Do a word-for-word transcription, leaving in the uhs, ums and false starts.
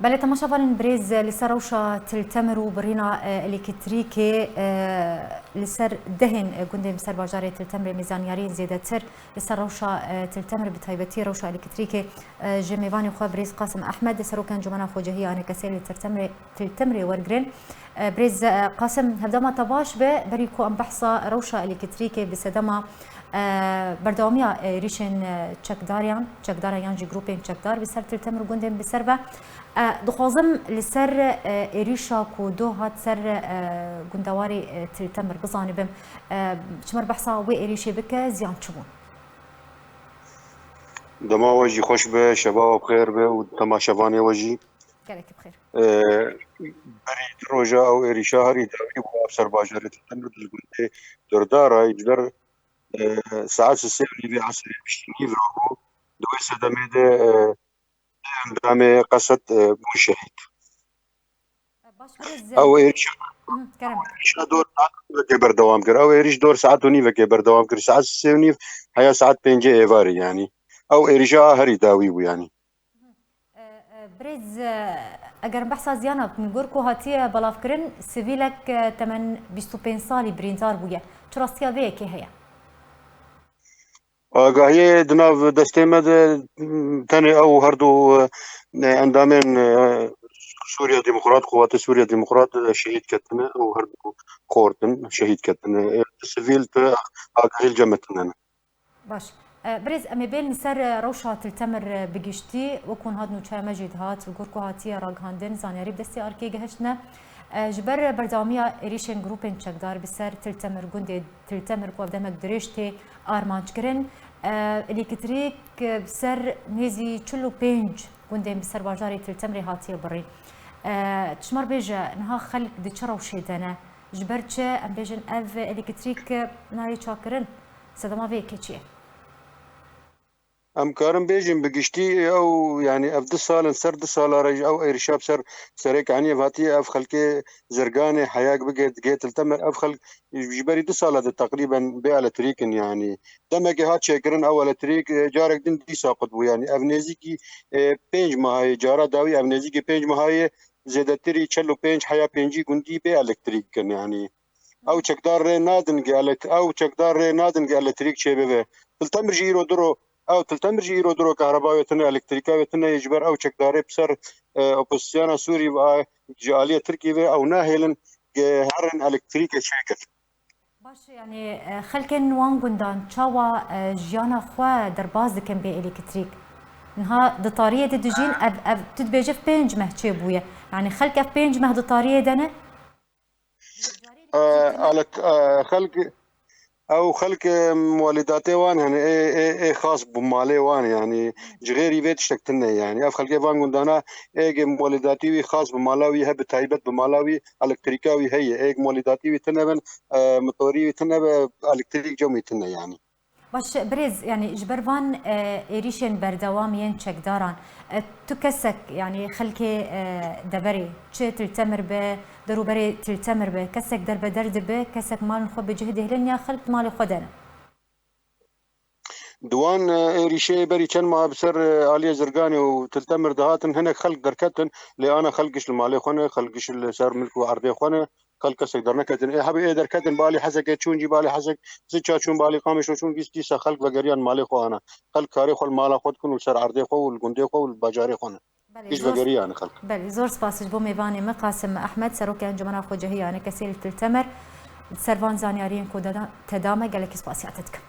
Belê, temaşevanên birêz, li ser rewşa Til Temir û birîna, e, elektrîkê, e, li ser dehên, e, gundên li ser bajarê Til Temirê me zanyariyên zêdetir li ser rewşa, e, Til Temir, bi taybetî rewşa elektrîkê, e, ji mêvanê xwe birêz Qasim Ehmed, serokê Encûmena Xwecihî ya Enekesê li Til Temirê, Til Temirê wergirin. E, birêz, e, Qasim, hevdema te baş be, berî ku em behsa rewşa elektrîkê bi sedema, e, berdewamiya êrîşên, e, çekdariyan, çekdaran yan jî grûpên çekdar bi ser Til Temir û gundên bi ser ve. E, dixwazim li ser, e, êrîşa ku doh hat ser, e, gundewarê, e, Til Temir bizanibim. E, ji me re behsa wê êrîşê bike, ziyan çi bûn? Dema we jî xweş be, şeva we bi xêr be û temaşevanê we jî. Gelekî bi xêr. E, berî du roja ew êrîşa herî dawî bû, ev ser bajarê Til Temir di gundê Dordara, ji ber, e, saet sê û nîvê esrê piştî nîv re bû. Di wê sedemê de, e, endamê qesed, e, bûn şehîd. Baş, birêz. Ew êrîş, Hı, kerem. Êrîşa dor saet û nîvekê berdewam kir. Ew êrîş dor saet û nîvekê berdewam kir. Saet sê û nîv heya saet pêncê êvarê, yanî. Ew êrîşa herî dawî bû, yanî. E, e, birêz, e, eger em behsa ziyana bikin, gor ku hatiye belavkirin, sivîlek, e, temen bîst û pênc salî birîndar bûye. Çi rastiya vê yekê heye? Agahiyê di nav destê me de, m, tenê ew her du, e, endamên, e, Sûriya Demokrat, Quwatê Sûriya Demokrat, e, şehîd ketine, ew her du xort in, şehîd ketine. E, sivîl tu agahî li cem me tune ne. Baş. E, birêz, em ê bên li ser, e, rewşa Til Temir, e, bi giştî, wekû niha di nûçeya me jî dihat, li gor ku hatiye ragihandin, zanyarî bi destê arkê gehiştine. E, ji ber berdewamiya êrîşên grûpên çekdar bi ser Til Temir gundê Til Temir ku ev demek dirêj tê armanckirin, e, elektrîk, e, bi ser nêzî çil û pênc gundên bi ser bajarê Til Temirê hatiye birîn. E, tu ji me re bêje, niha xelk di çi rewşê de ne? Ji ber çi, em bêjin, ev elektrîk, e, nayê çakirin? Sedema vê yekê çi ye? Em karin bêjin bi giştî ew, yanî ev du sal in, ser du sala re ji ew êrîşa bi ser Serêkaniyê hatiye, ev xelkê Zirganê heyek bigê digê Til Temirê, ev xelk ji berî du sala de teqrîben bê elektrîk in, yanî demekê hat çêkirin ew elektrîk, e, carek din dîsa qut bû, yanî ev nêzîkî, e, pênc mehayê, cara dawî ev nêzîkî pênc mehayê zêdetirî çil û pênc heya pêncî gundî bê elektrîk in, yanî. Ew çekdar rê nadin ge elek-, ew çekdar rê nadin ge elektrîk çêbibe. Til Temir jî îro diro, ew Til Temir jî îro diro kehreba wê tune, elektrîka wê tune ye, ji ber ew çekdarê bi ser, e, opozisyona Sûrî ve, ji aliyê Tirkî ve ew nahêlin ge herin elektrîkê çêkin. Baş, yanî, e, xelkên wan gundan çawa, e, jiyana xwe derbas dikin bê elektrîk? Niha di tariyê de dijîn, ev, ev tu dibêjî pênc meh çêbûye. Yanî xelk ev pênc meh di tariyê de ne? E, alet, e, xelk, ew xelk, e, mwelîdatê wan hene, ê, ê, ê xas bi malê wan, yanî ji xêrî vê tiştek tune, yanî ev xelkê van gundana êk mwelîdatî wî xas bi mala wî he, bi taybet bi mala wî elektrîka wî heye, êk mwelîdatî wî tune bin, e, motorî wî tune be, elektrîk cem wî tune, yanî. Baş, birêz, yanî ji ber van, e, êrîşên berdewam yên çekdaran, e, tu kesek, yanî xelkê, e, deverê, çi Til Temir be, derûberê Til Temir be, kesek derbeder dibe, kesek malên xwe bi cih dihêlin ya xelk di malê xwe de ne? Di wan, e, êrîşeyê berî çend meha bi ser, e, aliyê Zirganê û Til Temir dihatin, hinek xelk derketin, lê ana xelk giş li malê xwe ne, xelk giş li ser milk û erdê xwe ne. Xelk kesek derneketin. Ê hebû ê derketin balî Hesekê çûn, jî balî Hesek ziça çûn, balî Qamişlo çûn, gîs dîsa xelk vegeriyan malê xwe ana. Xelk karê xwe li mala xwe dikin û li ser erdê xwe û li gundê xwe û li bajarê xwe ne. Belê, gîş zor, vegeriyan xelk. Belê, zor spas ji bo mêvanê me Qasim Ehmed, Serokê Encûmena Xwecihî ya Enekesê li Til Temer. Li ser van zanyariyên ku deda-, te da me gelekî spasiya te dikim.